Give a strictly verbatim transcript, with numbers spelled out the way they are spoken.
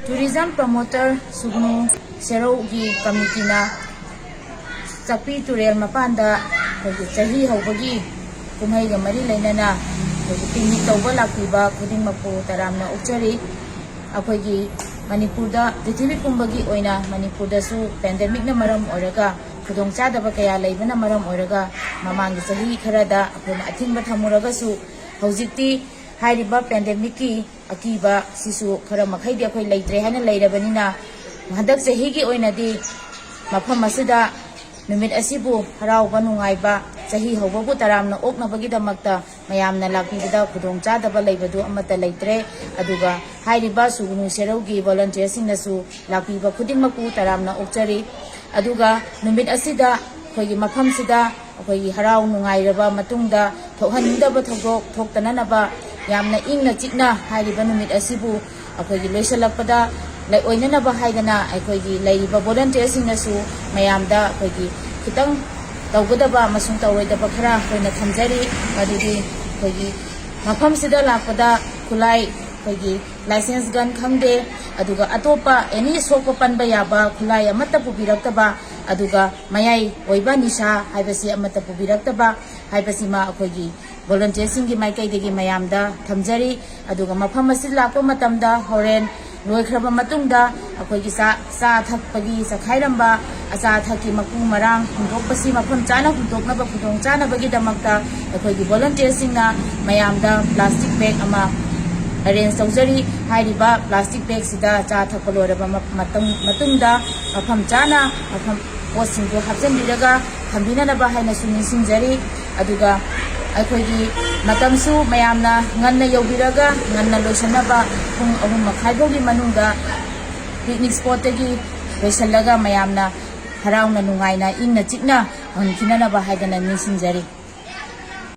Tourism promoter ꯁꯨꯒꯅꯨ ꯁꯦꯔꯧꯒꯤ ꯀꯃꯤꯇꯤꯅ ꯆꯥꯛꯄꯤ ꯇꯨꯔꯦꯜ ꯃꯄꯥꯟꯗ ꯑꯩꯈꯣꯏꯒꯤ ꯆꯍꯤ ꯍꯧꯕꯒꯤ ꯀꯨꯝꯍꯩꯒ ꯃꯔꯤ ꯂꯩꯅꯅ ꯑꯩꯈꯣꯏꯒꯤ ꯄꯤꯛꯅꯤꯛ ꯇꯧꯕ ꯂꯥꯛꯄꯤꯕ ꯈꯨꯗꯤꯡꯃꯛꯄꯨ ꯇꯔꯥꯝꯅ ꯑꯣꯛꯆꯔꯤ꯫ ꯑꯩꯈꯣꯏꯒꯤ ꯃꯅꯤꯄꯨꯔꯗ, ꯄ꯭ꯔꯤꯊꯤꯕꯤ ꯄꯨꯝꯕꯒꯤ ꯑꯣꯏꯅ ꯃꯅꯤꯄꯨꯔꯗꯁꯨ ꯄꯦꯟꯗꯦꯃꯤꯛꯅ ꯃꯔꯝ ꯑꯣꯏꯔꯒ ꯈꯨꯗꯣꯡꯆꯥꯗꯕ ꯀꯌꯥ ꯂꯩꯕꯅ ꯃꯔꯝ ꯑꯣꯏꯔꯒ ꯃꯃꯥꯡꯒꯤ ꯆꯍꯤ ꯈꯔꯗ ꯑꯩꯈꯣꯏꯅ ꯑꯊꯤꯡꯕ ꯊꯝꯃꯨꯔꯒꯁꯨ, ꯍꯧꯖꯤꯛꯇꯤ ꯍꯥꯏꯔꯤꯕ ꯄꯦꯟꯗꯦꯃꯤꯛꯀꯤ ꯑꯀꯤꯕ ꯁꯤꯁꯨ ꯈꯔ ꯃꯈꯩꯗꯤ ꯑꯩꯈꯣꯏ ꯂꯩꯇ꯭ꯔꯦ ꯍꯥꯏꯅ ꯂꯩꯔꯕꯅꯤꯅ, ꯍꯟꯗꯛ ꯆꯍꯤꯒꯤ ꯑꯣꯏꯅꯗꯤ ꯃꯐꯝ ꯑꯁꯤꯗ ꯅꯨꯃꯤꯠ ꯑꯁꯤꯕꯨ ꯍꯔꯥꯎꯕ ꯅꯨꯡꯉꯥꯏꯕ, ꯆꯍꯤ ꯍꯧꯕꯕꯨ ꯇꯔꯥꯝꯅ ꯑꯣꯛꯅꯕꯒꯤꯗꯃꯛꯇ ꯃꯌꯥꯝꯅ ꯂꯥꯛꯄꯤꯕꯗ ꯈꯨꯗꯣꯡꯆꯥꯗꯕ ꯂꯩꯕꯗꯨ ꯑꯃꯠꯇ ꯂꯩꯇ꯭ꯔꯦ꯫ ꯑꯗꯨꯒ ꯍꯥꯏꯔꯤꯕ ꯁꯨꯒꯅꯨ ꯁꯦꯔꯧꯒꯤ ꯚꯣꯂꯟꯇꯤꯌꯔꯁꯤꯡꯅꯁꯨ ꯂꯥꯛꯄꯤꯕ ꯈꯨꯗꯤꯡꯃꯛꯄꯨ ꯇꯔꯥꯝꯅ ꯑꯣꯛꯆꯔꯤ꯫ ꯑꯗꯨꯒ ꯅꯨꯃꯤꯠ ꯑꯁꯤꯗ ꯑꯩꯈꯣꯏꯒꯤ ꯃꯐꯝꯁꯤꯗ ꯑꯩꯈꯣꯏꯒꯤ ꯍꯔꯥꯎ ꯅꯨꯡꯉꯥꯏꯔꯕ ꯃꯇꯨꯡꯗ ꯊꯣꯛꯍꯟꯅꯤꯡꯗꯕ ꯊꯧꯗꯣꯛ ꯊꯣꯛꯇꯅꯅꯕ ꯌꯥꯝꯅ ꯏꯪꯅ ꯆꯤꯛꯅ ꯍꯥꯏꯔꯤꯕ ꯅꯨꯃꯤꯠ ꯑꯁꯤꯕꯨ ꯑꯩꯈꯣꯏꯒꯤ ꯂꯣꯏꯁꯤꯜꯂꯛꯄꯗ ꯂꯩ ꯑꯣꯏꯅꯅꯕ ꯍꯥꯏꯗꯅ ꯑꯩꯈꯣꯏꯒꯤ ꯂꯩꯔꯤꯕ ꯚꯣꯂꯟꯇꯤꯌꯔꯁꯤꯡꯅꯁꯨ ꯃꯌꯥꯝꯗ ꯑꯩꯈꯣꯏꯒꯤ ꯈꯤꯇꯪ ꯇꯧꯒꯗꯕ ꯑꯃꯁꯨꯡ ꯇꯧꯔꯣꯏꯗꯕ ꯈꯔ ꯑꯩꯈꯣꯏꯅ ꯊꯝꯖꯔꯤ꯫ ꯃꯗꯨꯗꯤ ꯑꯩꯈꯣꯏꯒꯤ ꯃꯐꯝꯁꯤꯗ ꯂꯥꯛꯄꯗ ꯈꯨꯠꯂꯥꯏ, ꯑꯩꯈꯣꯏꯒꯤ ꯂꯥꯏꯁꯦꯟꯁ ꯒꯟ ꯈꯪꯗꯦ, ꯑꯗꯨꯒ ꯑꯇꯣꯞꯄ ꯑꯦꯅꯤ ꯁꯣꯛꯄ ꯄꯟꯕ ꯌꯥꯕ ꯈꯨꯠꯂꯥꯏ ꯑꯃꯠꯇ ꯄꯨꯕꯤꯔꯛꯇꯕ, ꯑꯗꯨꯒ ꯃꯌꯥꯏ ꯑꯣꯏꯕ ꯅꯤꯁꯥ ꯍꯥꯏꯕꯁꯤ ꯑꯃꯠꯇ ꯄꯨꯕꯤꯔꯛꯇꯕ ꯍꯥꯏꯕꯁꯤꯃ ꯑꯩꯈꯣꯏꯒꯤ ꯚꯣꯂꯟꯇꯤꯌꯔꯁꯤꯡꯒꯤ ꯃꯥꯏꯀꯩꯗꯒꯤ ꯃꯌꯥꯝꯗ ꯊꯝꯖꯔꯤ꯫ ꯑꯗꯨꯒ ꯃꯐꯝ ꯑꯁꯤ ꯂꯥꯛꯄ ꯃꯇꯝꯗ ꯍꯣꯔꯦꯟ ꯂꯣꯏꯈ꯭ꯔꯕ ꯃꯇꯨꯡꯗ ꯑꯩꯈꯣꯏꯒꯤ ꯆꯥ, ꯆꯥ ꯊꯛꯄꯒꯤ ꯆꯈꯥꯏꯔꯝꯕ ꯑꯆꯥ ꯑꯊꯛꯀꯤ ꯃꯀꯨ ꯃꯔꯥꯡ ꯍꯨꯟꯗꯣꯛꯄꯁꯤ ꯃꯐꯝ ꯆꯥꯅ ꯍꯨꯟꯗꯣꯛꯅꯕ ꯈꯨꯗꯣꯡ ꯆꯥꯅꯕꯒꯤꯗꯃꯛꯇ ꯑꯩꯈꯣꯏꯒꯤ ꯚꯣꯂꯟꯇꯤꯌꯔꯁꯤꯡꯅ ꯃꯌꯥꯝꯗ ꯄ꯭ꯂꯥꯁꯇꯤꯛ ꯕꯦꯒ ꯑꯃ ꯑꯦꯔꯦꯟꯖ ꯇꯧꯖꯔꯤ꯫ ꯍꯥꯏꯔꯤꯕ ꯄ꯭ꯂꯥꯁꯇꯤꯛ ꯕꯦꯒꯁꯤꯗ ꯆꯥ ꯊꯛꯄ ꯂꯣꯏꯔꯕ ꯃ-, ꯃꯇꯝ, ꯃꯇꯨꯡꯗ ꯃꯐꯝ ꯆꯥꯅ ꯃꯐꯝ ꯄꯣꯠꯁꯤꯡꯗꯨ ꯍꯥꯞꯆꯤꯟꯕꯤꯔꯒ ꯊꯝꯕꯤꯅꯅꯕ ꯍꯥꯏꯅꯁꯨ ꯅꯤꯡꯁꯤꯡꯖꯔꯤ꯫ ꯑꯗꯨꯒ ꯑꯩꯈꯣꯏꯒꯤ ꯃꯇꯝꯁꯨ ꯃꯌꯥꯝꯅ ꯉꯟꯅ ꯌꯧꯕꯤꯔꯒ ꯉꯟꯅ ꯂꯣꯏꯁꯤꯟꯅꯕ, ꯄꯨꯡ ꯑꯍꯨꯝ ꯃꯈꯥꯏ ꯐꯥꯎꯒꯤ ꯃꯅꯨꯡꯗ ꯄꯤꯛꯅꯤꯛ ꯁ꯭ꯄꯣꯠꯇꯒꯤ ꯂꯣꯏꯁꯤꯜꯂꯒ ꯃꯌꯥꯝꯅ ꯍꯔꯥꯎꯅ ꯅꯨꯡꯉꯥꯏꯅ ꯏꯪꯅ ꯆꯤꯛꯅ ꯐꯪꯈꯤꯅꯅꯕ ꯍꯥꯏꯗꯅ ꯅꯤꯡꯁꯤꯡꯖꯔꯤ꯫